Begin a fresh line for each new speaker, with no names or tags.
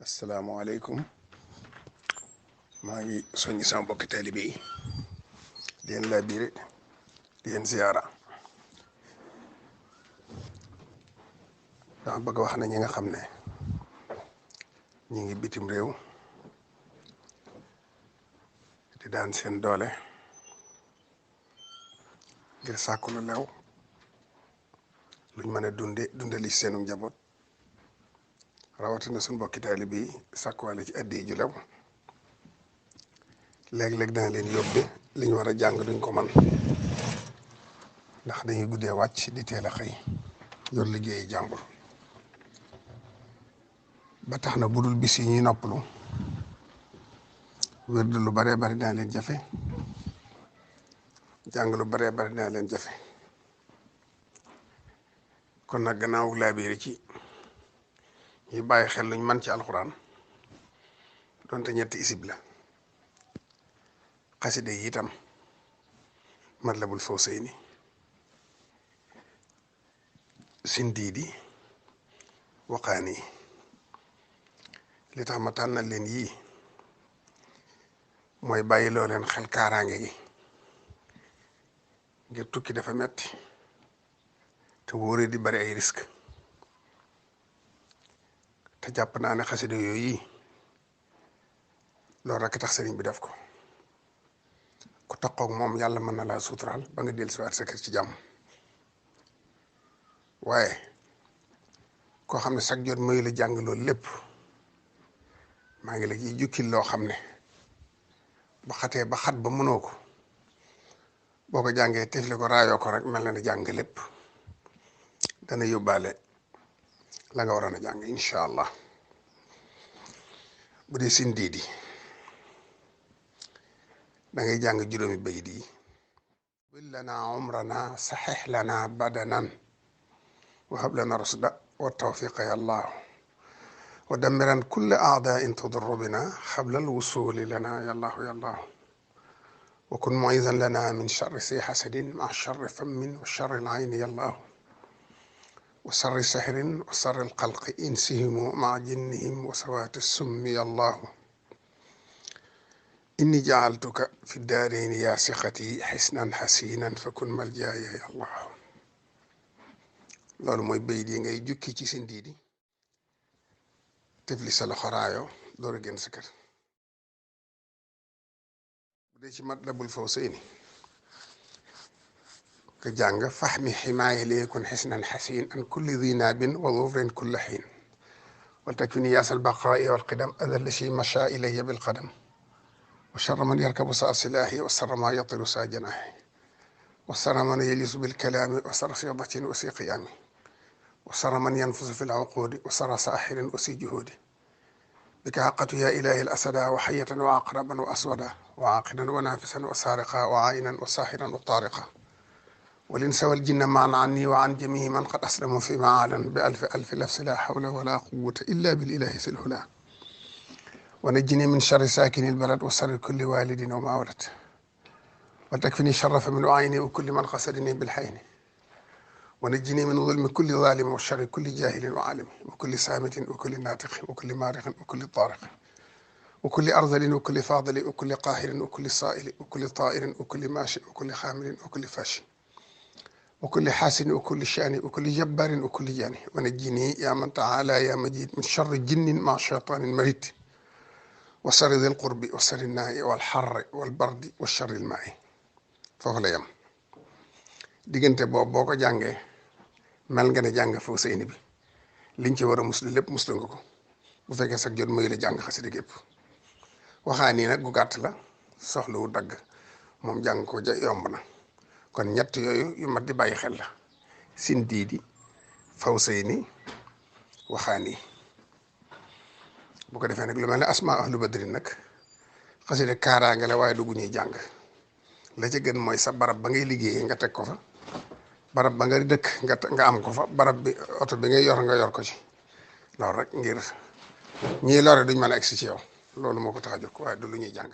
asalaamaaleykum maa ngi soññi sama mbokki taalibe yi di leen laabire di leen ziyaara. dama bëgg wax ne ñi nga xam ne ñi ngi bitim réew di daan seen doole ngir sàkku lu lew luñ mën a dundali seenu njaboot, rawatina suñ mbokki taalibe yi sàkkuwaale ci addiya ju lew. léeg-léeg dana leen yóbbe li ñu war a jàng duñ ko man ndax dañuy guddee wàcc di teel a xëy yor liggéeyi jàmbur, ba tax na budul bis yi ñuy noppalu wér du lu baree bari dana leen jafe, jàng lu baree bari dana leen jafe. kon nag gannaaw laabiire ci ñuy bàyyi xel luñ man ci alxuraan, donte ñetti isib la. xaside yi itam Matlabul Fawzayni, Sindiidi, Waqaani. li tax ma tànnal leen yii mooy bàyyi loo leen xel kaaraange gi, ngir tukki dafa metti te wóoree di bari ay risque. te jàpp naa ne xaside yooyu yi loolu rekk tax sëriñ bi def ko. ku taqoog moom yàlla mën na laa suturaal ba nga dellusiwaat sa kër ci jàmm. waaye koo xam ne sag jot mayu la jàng loolu lépp, maa ngi la ciy jukkil loo xam ne ba xatee ba xat ba mënoo ko, boo ko jàngee tifli ko raayoo ko rek mel na ne jàng lépp dana yóbbaale la nga waroon a jàng incha allah. bu dee Sindiidi da ngay jàng juróomi bayit yi: bil lana umrana saxix lana badanan wa hab lana rusda wa tawfiqa ya allah wa damiran kulla aadain tudurru bina xabla alwusuli lana ya allah ya allah wa kun muizan lana min charri si xasadin ma charri fammin wa charri alayni ya allah wa sarri sihrin wa sarri alxalqi insihimu ma jinnihim wa sawaati summi ya allah inni jaaltuka fi daarayni yaa siqati xisnan xasinan fa kun maljaaya ya allah. loolu mooy bayit yi ngay jukki ci Sindiidi, tefli sa loxo raayoo door a génn sa kër. bu dee ci Matlabul Fawzayni ka jàng faxmi ximaaya li yakun xisnan xasin an kulli di naabin wa dufrin kulla xiin wal takfini yaasal baqaai wal qidam adal si macha ilayya bil qadam wa charra man yarkabu saa silaahi wa sarra ma yatiru saa janaahi wa sarra man yalisu bil kalaami wa sarra sidatin wa si qiyaami wa sarra man yanfusu fi lcuquudi wa sarra saaxirin wa si juhuudi bika xaqatu yaa ilaahi al asada wa xayatan wa aqraban wa aswada wa aaqidan wa naafisan wa saariqa wa aayinan wa saaxiran wa taariqa والإنس والجن معا عني وعن جميع من قد أسلموا في معالا بألف ألف لفظ لا حول ولا قوة إلا بالإله في الهلا ونجني من شر ساكن البلد وشر كل والد وما ولد وتكفني شر فمن عيني وكل من قصدني بالحين ونجني من ظلم كل ظالم وشر كل جاهل وعالم وكل سامت وكل ناطق وكل مارق وكل طارق وكل أرذل وكل فاضل وكل قاهر وكل صائل وكل طائر وكل ماشي وكل خامل وكل فاشي وكل حاسن وكل شان وكل جبار وكل جاني ونجني يا من تعالى يا مجيد من شر جن مع شيطان مريد وشر ذي القرب وشر الناء والحر والبرد والشر الماء. foofu la yem. diggante boobu boo ko jàngee mel nga ne jàng Fawzayni bi liñ ci war a muslu lépp muslu nga ko, bu fekkee sax jot mayu la jàng xasida gépp. waxaa nii nag gu gàtt la, soxlawu dagg, moom jàng ko ja yomb na. kon ñett yooyu yu mat di bàyyi xel la: Sindiidi, Fawzayni, Waxaani. bu ko defee nag lu mel ne asma ahlu badri nag xasida kaaraange la waaye dugg ñuy jàng. la ca gën mooy sa barab ba ngay liggéeyee nga teg ko fa, barab ba nga dëkk nga am ko fa, barab bi oto bi ngay yor nga yor ko ci. loolu rek ngir ñii lore duñ mën a egsi ci yow, loolu moo ko tax a jóg waaye du lu ñuy jàng.